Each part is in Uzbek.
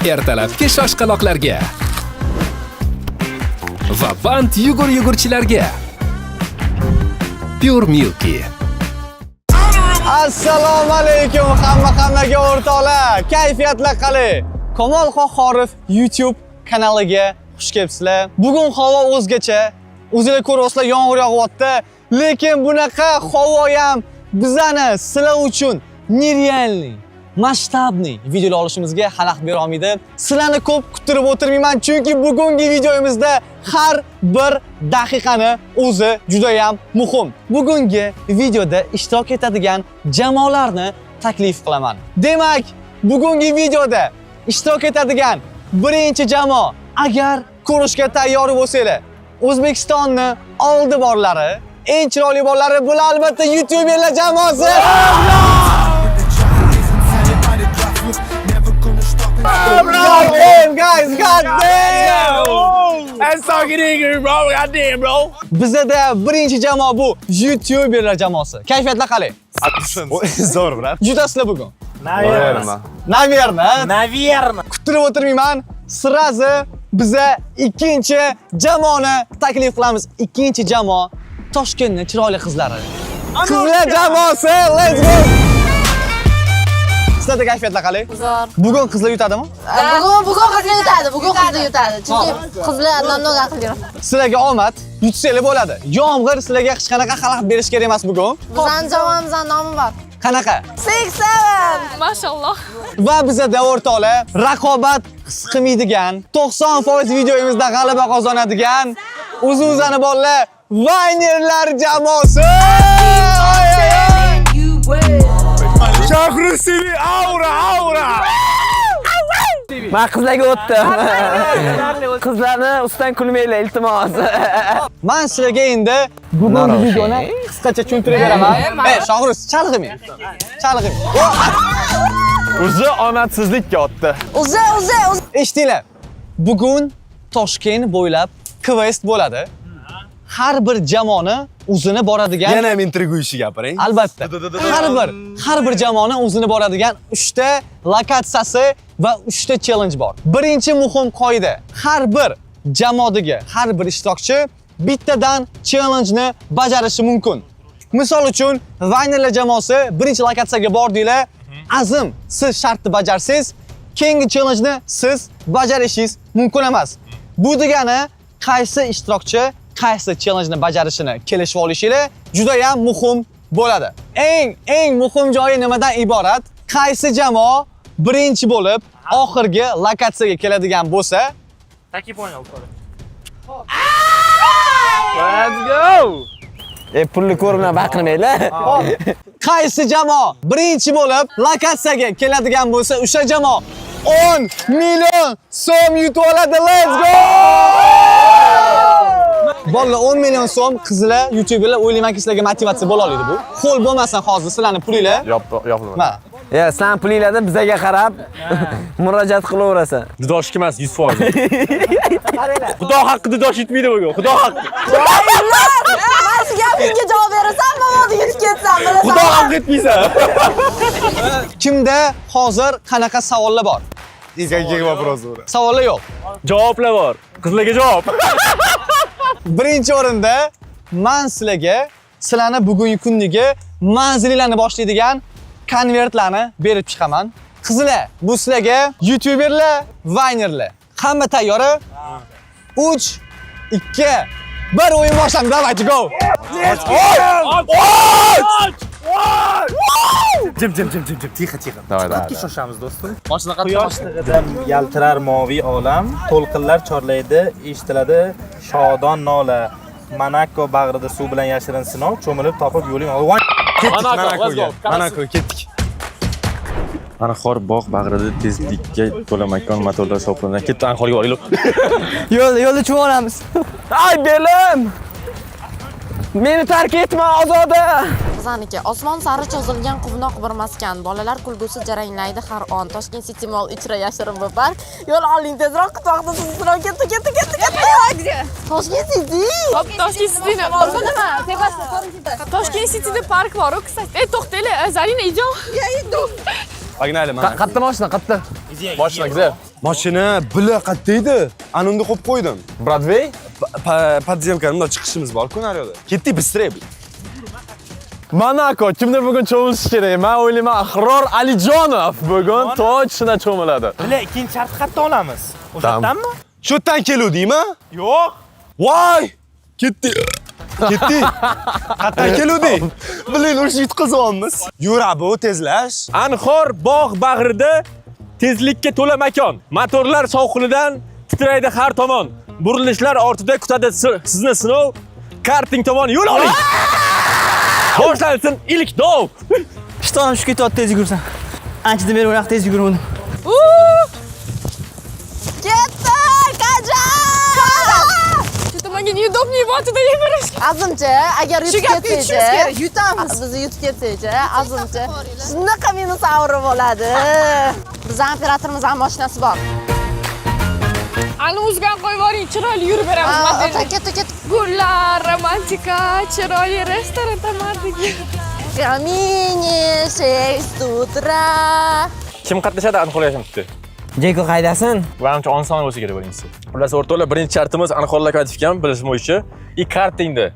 Ertalabki shoshqaloqlarga va band yugur-yugurchilarga. Pure Milky. Assalomu alaykum hamma hammaga, o'rtoqlar. Kayfiyatlar qalay? Kamol Qohhorov YouTube kanaliga xush kelibsizlar. Bugun havo o'zgacha. O'zinglar ko'ryapsizlar, yomg'ir yog'yapti. Lekin bunaqa havo ham bizani sizlar uchun нереальный, масштабный videolar olishimizga xalaqit bera olmaydi. Sizlarni ko'p kuttirib o'tirmayman, chunki bugungi videomizda har bir daqiqani o'zi juda ham muhim. Bugungi videoda ishtirok etadigan jamoalarni taklif qilaman. Demak, bugungi videoda ishtirok etadigan birinchi jamoa, agar ko'rishga tayyor bo'lsanglar, O'zbekistonni oldi borlari, eng chiroyli bolalari, bular albatta YouTuberlar jamoasi. God damn, guys, god damn! That's talking English, bro. God damn, bro. Bizada birinchi jamoa bu YouTuberlar jamoasi. Kayfiyatlar qalay? Zo'r, брат. Jutasizlar bugun. Наверное. Наверное. Наверное. Kuttirib o'tirmayman. Сразу biza ikkinchi jamoani taklif qilamiz. Ikkinchi jamoa Toshkentning chiroyli qizlari. Qizlar jamoasi, let's go! Sizlarda kayfiyatlar qalay? Zo'r. Bugun qizlar yutadimi? Bugun qizlar yutadi, bugun qizlar yutadi. Chunki qizlar намного aqlliroq. Sizlarga omad, yutsanglar bo'ladi. Yomg'ir sizlarga hech qanaqa xalaqit berish kerak emas bugun. Bizani jamoamizning nomi bor. Qanaqa? Six seven. Mashalloh. Va bizada, o'rtoqlar, raqobat his qilmaydigan, 90% videomizda g'alaba qozonadigan o'zi-o'zani bolalar, Vaynerlar jamoasi. Oy, oy, oy. Shohruz TV, aura, aura. Men qizlarga o'tdim. Qizlarni ustidan kulmanglar, iltimos. Man sizlarga endi bugungi videoni qisqacha tushuntirib beraman. Ey, Shohruz, chalg'imang. Chalg'imang. O'zi omadsizlikka otdi. Uza, uza, uza. Eshitinglar. Bugun Toshkent bo'ylab kvest bo'ladi. Har bir jamoani o'zini boradigan Yana ham интригующий gapiring. Albatta. Har bir jamoani o'zini boradigan 3 ta lokatsiyasi va 3 ta challenge bor. Birinchi muhim qoida: har bir jamoadagi har bir ishtirokchi bittadan challengeni bajarishi mumkin. Misol uchun, Vaynerlar jamoasi birinchi lokatsiyaga bordinglar, Azim, siz shartni bajarsangiz, keyingi challengeni siz bajarishingiz mumkin emas. Bu degani qaysi ishtirokchi qaysi challengeni bajarishini kelishib olishinglar juda ham muhim bo'ladi. Eng muhim joyi nimadan iborat? Qaysi jamoa birinchi bo'lib oxirgi lokatsiyaga keladigan bo'lsa, Так и понял, Коля. Let's go. E, pulni ko'rib bilan baqirmanglar. Qaysi jamoa birinchi bo'lib lokatsiyaga keladigan bo'lsa, o'sha jamoa 10 million so'm yutib oladi. Let's go! Bolalar, 10 million so'm, qizlar, youtuberlar, o'ylaymanki, sizlarga motivatsiya bo'la oladi bu. Ho'l bo'lmasin hozir sizlarning pulinglar. Yopilmadi. Ma. Ya, sen pulinglarni bizaga qarab murojaat qilaverasan. Didoshki emas, 100%. Xudo haqqi, didosh yutmaydi bugun. Xudo haqqi. Man shu gapingga javob berasan, mamoda yutib ketsam, bilasan. Xudo haqqi, yutmaysan. Kimda hozir qanaqa savollar bor? Никаких вопросов. Savollar yo'q. Javoblar bor. Qizlarga javob. Birinchi o'rinda man sizlarga sizlarni bugungi kundagi manzilinglarni boshlaydigan konvertlarni berib chiqaman. Qizlar, bu sizlarga, youtuberlar, vaynerlar. Hamma tayyori? 3 2 1, o'yin boshlandi. Давайте, go! Let's go! Jim, jim, jim, jim, jim, тихо, тихо. Давай, давай. Shoshamiz, do'stim. Quyosh tig'idan yaltirar moviy olam, to'lqinlar chorlaydi, eshitiladi shodon nola. Monako bag'rida suv bilan yashirin sinov, cho'milib topib yo'ling. Voy, Ketdik Monako, let's Monakoga. go. Monako ketdik. Anhor bog' bag'rida tezlikka to'la makon, motorlar shovqinidan ketdi. Anhorga boraylik. Yo'lda chuvib olamiz. Ay, belim! Meni tark etma, Ozoda! Bizaniki osmon sari cho'zilgan quvnoq bir maskan. Bolalar kulgusi jaranglaydi har on. Toshkent City Mall ichra yashirin bir park. Yo'l oling tezroq, qutmoqda sizni sinov. Ketdi, ketdi, ketdi, ketdi. Toshkent City. Hop, Toshkent Cityni. Nima? Tepasida. Toshkent Cityda park bor-ku, кстати. Ey, to'xtanglar, Zarina, идем. Я иду. Погнали, mana. Qayerda mashina, qayerda? Mashina где? Mashina bila qayerda edi? Ana unda qo'yib qo'ydim. Broadway? Подземка bundoq chiqishimiz bor-ku naryoqda. Ketdik, быстрее. Monako kimdir bugun cho'milishi kerak. Men o'ylayman Ahror Alijonov bugun точно cho'miladi. Bila, ikkinchi shartni qayerdan olamiz? O'sha yerdanmi? Shu yerdan keluvdingmi? Yo'q. Voy! Ketdik. Ketdik. Qayerdan keluvding? Блин, urush yutqazyapmiz. Yura bu tezlash. Anhor bog' bag'rida tezlikka to'la makon. Motorlar shovqinidan titraydi har tomon. Burilishlar ortida kutadi sizni sinov. Karting tomon yo'l oling. Boshlansin ilk dov. Ishtonim tushib ketyapti tez yugursam. Anchadan beri unaqa tez yugurmadim. Ketdi, Kajan! Что-то menga неудобнее вот туда yugurish. Azimcha, agar Shu yutib gapga yutishimiz ketsak, kerak, yutamiz. Bizni yutib ketsak, Azimcha, shunaqa minus aura bo'ladi. Bizning operatorimiz ham mashinasi bor. Ani o'zgan qo'yib yuboring, chiroyli yurib beramiz modelni. Ketdi, ketdi. Gullar, romantika, chiroyli restoran tomardagi. Камине 6 утра. Kim qatnashadi Anhor yashamibdi. Jeko qaydasin? Manimcha oson bo'lsa kerak birinchisi. Xullas o'rtoqlar, birinchi shartimiz Anhor lokomotiv ekan, bilishim bo'yicha. И kartingni.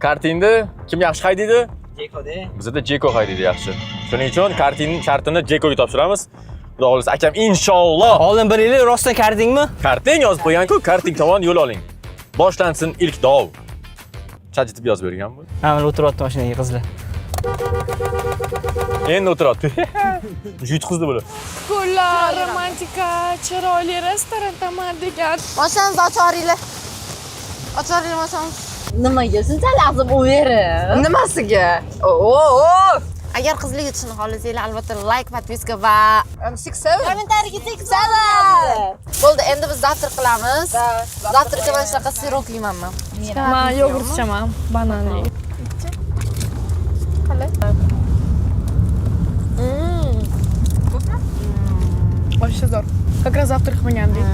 Kartingni kim yaxshi haydaydi? Jeko-da. Bizda Jeko haydaydi yaxshi. Shuning uchun kartingning shartini Jekoga topshiramiz. Xudo xohlasa akam inshaalloh. Oldin bir yil rostdan kartingmi? Karting yozib qo'ygan-ku, karting tomon yo'l oling. Boshlansin ilk dov. Chajitib yozib bergan bu. Ha, mana o'tiryapti mashinaga qizlar. Endi o'tiradi. Yutqizdi bular. Gullar, romantika, chiroyli restoran tomardagi. Mashinamizni ochoringlar. Ochoringlar mashinamizni. Nimaga shunchalik azim uverib? Nimasiga? O, Agar qizlik yutishini xohlasanglar, albatta like, подписка va 6 7. kommentariyga 6 7. Bo'ldi, endi biz завтрак qilamiz. Завтрак ka mana shunaqa сырок yeyman men. Man yogurt ichaman, bananli. Qalay? Вообще zo'r. Как раз завтрак qilmagandik.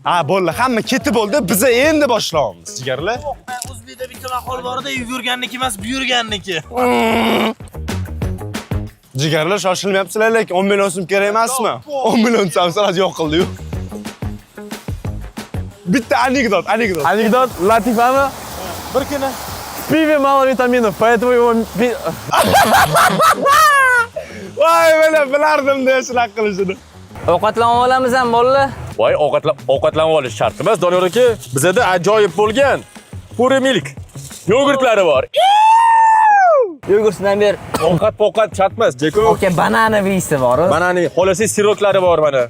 Ha, bo'ldi, hamma ketib bo'ldi. Biz endi boshlaymiz, jigarlar. O'zbekda bitta maqol bor edi, yugurganniki emas, buyurganniki. Jigarlar shoshilmayapsizlar, lekin 10 million so'm kerak emasmi? 10 million desam sразу yo'q qildi-yu. Bitta anekdot, anekdot. Anekdot latifami? Bir kuni В пиве мало витаминов, поэтому его Voy, mana bilardim deya shunaqa qilishini. Ovqatlanib olamiz ham bolalar. Voy, ovqatlanib olish shart emas. Doniyor aka, bizada ajoyib bo'lgan Pure Milk yogurtlari bor. Yogurtdan ber. Ovqat povqat shart emas, Jeko. Okey, банановый si bor. Banani, xohlasangiz сырок lari bor mana.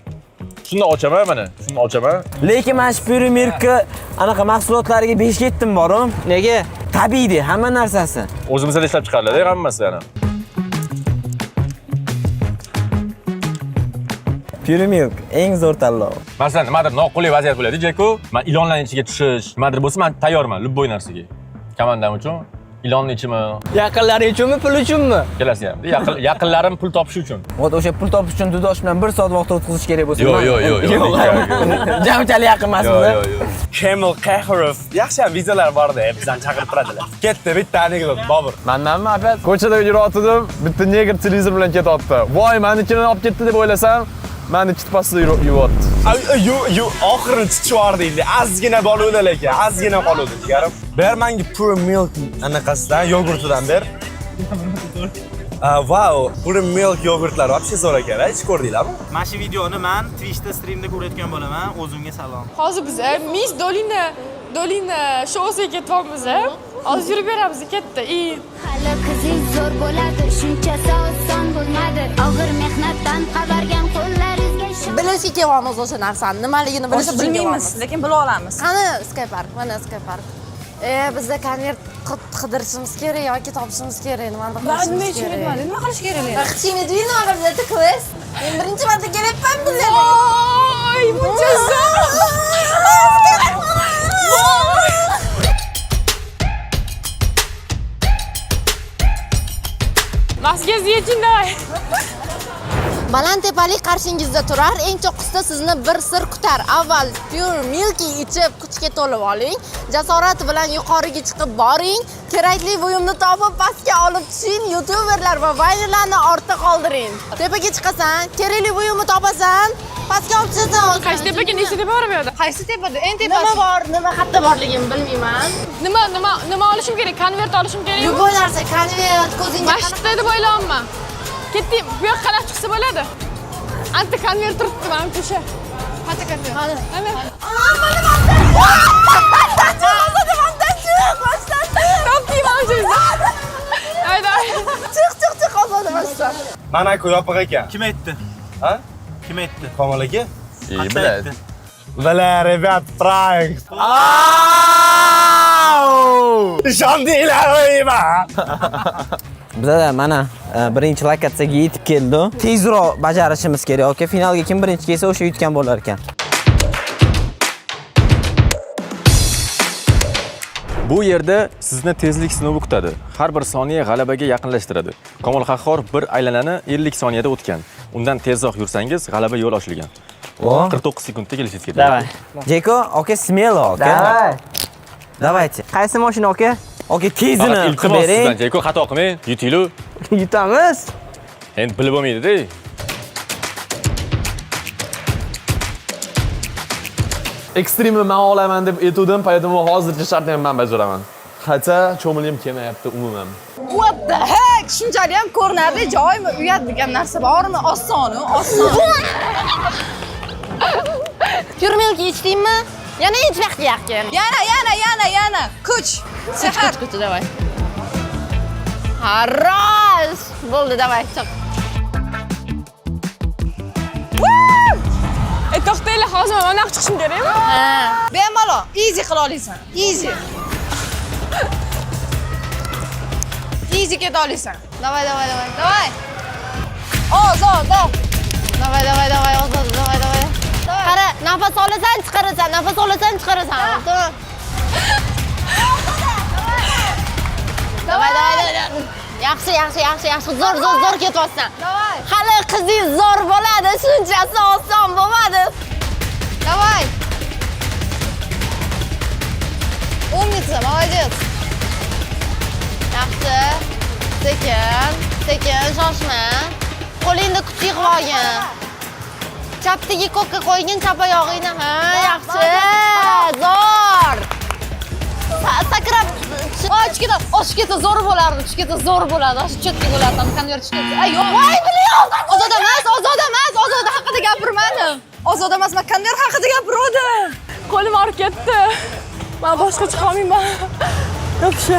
Shuni ochaman mana, shuni ochaman. Lekin mana shu Pure Milkni anaqa mahsulotlariga 5 ketdim borum. Nega? Tabiiy hamma narsasi. O'zimizda ishlab chiqariladi hammasi yana. Pure Milk eng zo'r tanlov. Masalan, nimadir noqulay vaziyat bo'ladi, Jeko. Man ilonlarning ichiga tushish, nimadir bo'lsa, men tayyorman любой narsaga. Komandam uchun ilonni ichimi, Yaqinlaring uchunmi, pul uchunmi? kelasi ham. Yaqin, yaqinlarim pul topish uchun. Вот o'sha pul topish uchun Dudosh bilan 1 soat vaqt o'tkazish kerak bo'lsa. Yo'q, yo'q, yo'q, yo'q. Jamchalik yaqin emasmiz. Yo'q, yo'q, yo'q. Kamil Qahurov yaxshi ham vizalar borda, bizani chaqirib turadilar. Ketdi, bitta anekdot, Bobur. Mandanmi опять? Ko'chada yurayotgandim, bitta negr televizor bilan ketyapti. Voy, manikini olib ketdi deb o'ylasam, mani pastida yuvyapti. Yu, yu, oxirini chichib yubording. Ozgina bo'luvdi lekin, ozgina qoluvdi, jigarim. Ber menga Pure Milk anaqasidan, yogurtidan ber. Vau, Pure Milk yogurtlari вообще zo'r ekan, hech ko'rdinglarmi? Mana shu videoni men Twitchda streamda ko'rayotgan bo'laman. O'zimga salom. Hozir biz Miss Dolina Dolina shousiga ketyapmiz. Hozir yurib beramiz, ketdi. И Hali qizingiz zo'r bo'ladi, shunchasi oson bo'lmadi. Og'ir mehnatdan qavargan qo'llaringizga Bilishga kelyapmiz o'sha narsani, nimaligini bilish Hozir uchun bilmaymiz, kelyapmiz. lekin bila olamiz. Qani Sky Park, mana Sky Park. Bizda konvert qidirishimiz kerak yoki topishimiz kerak, nimadir Man nima qilishimiz uchun kerak. yetmadi? Nima qilish kerak endi? Hech nima qilib qiz. Men birinchi marta kelyapman bularga. Voy, buncha zo'r. Voy. Maskasi yeching давай. Baland tepalik qarshingizda turar, eng cho'qqisida sizni bir sir kutar. Avval Pure Milky ichib kuchga to'lib oling, jasorat bilan yuqoriga chiqib boring, kerakli buyumni topib pastga olib tushing, youtuberlar va vaynerlarni ortda qoldiring. Tepaga chiqasan, kerakli buyumni topasan, pastga olib tushasan. Qaysi tepaga, nechta tepa bor bu yerda? Qaysi tepada? Eng tepasi. Nima bor, nima qayerda borligini bilmayman. Nima nima nima olishim kerak? Konvert olishim kerakmi? Любой narsa, konvert, ko'zingga Masjidda deb o'ylayapman. Ketdik, bu yoqqa qanaqa chiqsa bo'ladi? Anta konvert turibdi, manimcha o'sha. Qayerda konvert? Ana. Topdik manimcha. Hayda. Chiq, chiq, chiq, Ozoda mana. Monaco yopiq ekan. Kim aytdi? Ha? Kim aytdi? Komil aka. Qayerda aytdi? Бля, ребят, пранк. Ishondinglarmi? Bizada mana birinchi lokatsiyaga yetib keldi. Tezroq bajarishimiz kerak, aka. Finalga kim birinchi kelsa, o'sha yutgan bo'lar ekan. Bu yerda sizni tezlik sinovi kutadi. Har bir soniya g'alabaga yaqinlashtiradi. Komil Qahhor bir aylanani 50 soniyada o'tgan. Undan tezroq yursangiz, g'alaba yo'l ochilgan. 49 sekundda kelishingiz kerak. Давай. Jeko, aka, смело, aka. Давай. Давайте. Qaysi mashina aka? Aka, tezini Faqat qilib iltimos bering. sizdan, Jeko, xato qilmang, yutinglar. Yutamiz. Endi bilib bo'lmaydi-da. Ekstremni men olaman deb aytuvdim, поэтому hozircha shartni ham men bajaraman. Хотя cho'milgim kelmayapti umuman. What the heck? Shunchalik ham ko'rinarli joymi? Uyat degan narsa bormi? Oson, oson. Pure Milky ichdingmi? Yana ich vaqti yaqin. Yana, yana, yana, yana. Kuch. Sehr. Kuch, kuch, давай. Хорош! Bo'ldi, давай, chiq. To'xtanglar, hozir men bunaqa chiqishim kerakmi? Ha. Bemalol, easy qila olasan. Easy. Easy keta olasan. Давай, давай, давай. Давай. Ozoda. Давай, давай, давай, Ozoda, давай, давай. Qara, nafas olasan, chiqarasan, nafas olasan, chiqarasan. Давай, давай, давай. Yaxshi, yaxshi, yaxshi, yaxshi. Zo'r, zo'r, zo'r ketyapsan. Давай. Hali qizingiz zo'r bo'ladi, shunchasi oson bo'lmadi. Давай. Умница, молодец. Yaxshi. Sekin, sekin, shoshma. Qo'lingda kuch yig'ib olgin. Chapdagi ko'kka qo'ygin, chap oyog'ingni. Ha, yaxshi. Zo'r. Sakrab Voy, tushib ketadi. Oshib ketsa zo'r bo'lardi, tushib ketsa zo'r bo'lardi. Oshib chetga bo'lardi, konvert tushib ketsa. Ay, yo'q. Voy, bilyo'q. Ozoda emas, Ozoda emas, Ozoda haqida gapirmadim. Ozoda emas, men konvert haqida gapirgandim. Qo'lim og'rib ketdi. Men boshqa chiqa olmayman. Вообще.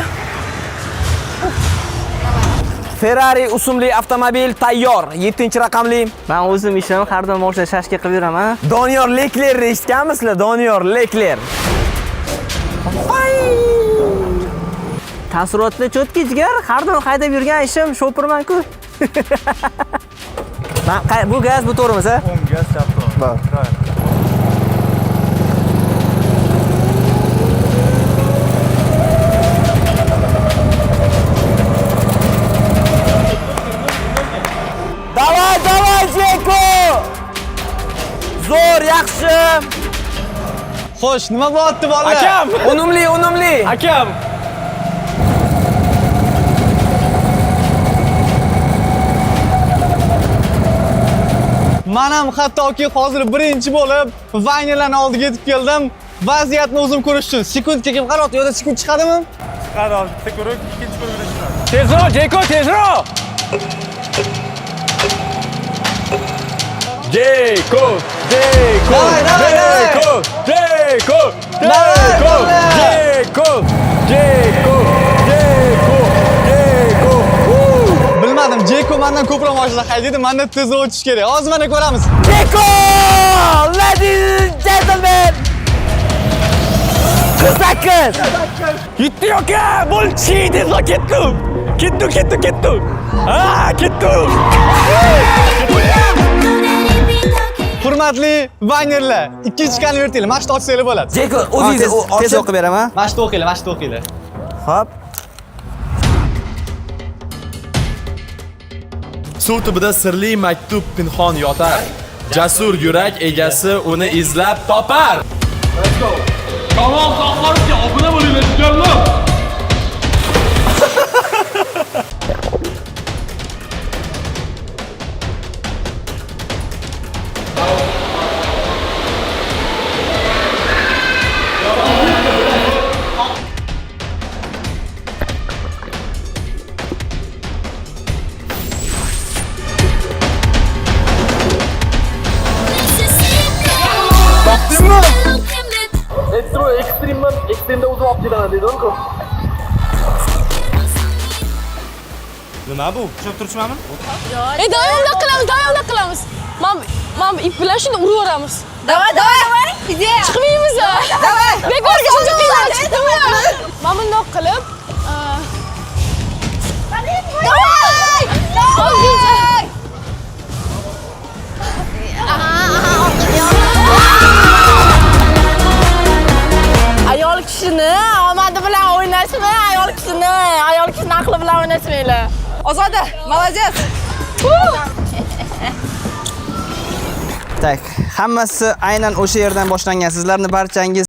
Ferrari usumli avtomobil tayyor. 7-raqamli. Men o'zim ishim har doim o'sha shashka qilib yuraman. Doniyor Leklerni eshitganmisizlar? Doniyor Lekler. Taassurotli cho'tki jigar, har doim haydab yurgan ishim shopirman-ku. Men bu gaz, bu to'g'rimi, sa? O'ng gaz, chap to'g'ri. Давай, давай, Jeko! Zo'r, yaxshi. Xo'sh, nima bo'lyapti bolalar? Akam! Unumli, unumli. Akam! Men ham hattoki hozir birinchi bo'lib vaynerlarni oldiga yetib keldim. Vaziyatni o'zim ko'rish uchun sekundga kim qarayapti? Yo'da sekund chiqadimi? Chiqadi hozir. Bitta ko'rib, ikkinchi ko'rib chiqadi. Tezroq, Jeko, tezroq! Jeko, Jeko, Давай, давай, давай. Jeko, Jeko, Давай, Jeko, давай. Jeko, Jeko, Jeko, Jeko. Bilmadim, Jeko mendan ko'proq mashina haydaydi, mendan tezroq o'tish kerak. Hozir mana ko'ramiz. Jeko! Ladies and gentlemen! 48! Yetdi aka, bo'ldi, tezroq ketdi. Ketdi, ketdi, ketdi. Ha, ketdi. Hurmatli vaynerlar, ikkinchi konvertinglar, mana shuni ochsanglar bo'ladi. Jeko, o'zingiz Tez o'qib beraman. Mana shuni o'qinglar, mana shuni o'qinglar. Hop. Suv tubida sirli maktub pinhon yotar. Jasur yurak egasi uni izlab topar. Let's go. Kamol Qahhorovga obuna bo'linglar, jigarlar. Topdingmi? Extreme, extreme'dan, extreme'da o'zim olib kelaman deydi-ku. Nima bu? Tushib turishmami? E, doim qilamiz, doim qilamiz. Man ip bilan shuni urib yuboramiz. Давай, давай, давай. Идея. Chiqmaymiz. Давай. Bekorga shuncha qiynalib chiqdimi? Mana bundoq qilib, Давай! Давай! Ayol kishini omadi bilan o'ynashma, ayol kishini aqli bilan o'ynashmanglar. Ozoda, молодец. Tak, hammasi aynan o'sha yerdan boshlangan. Sizlarni barchangiz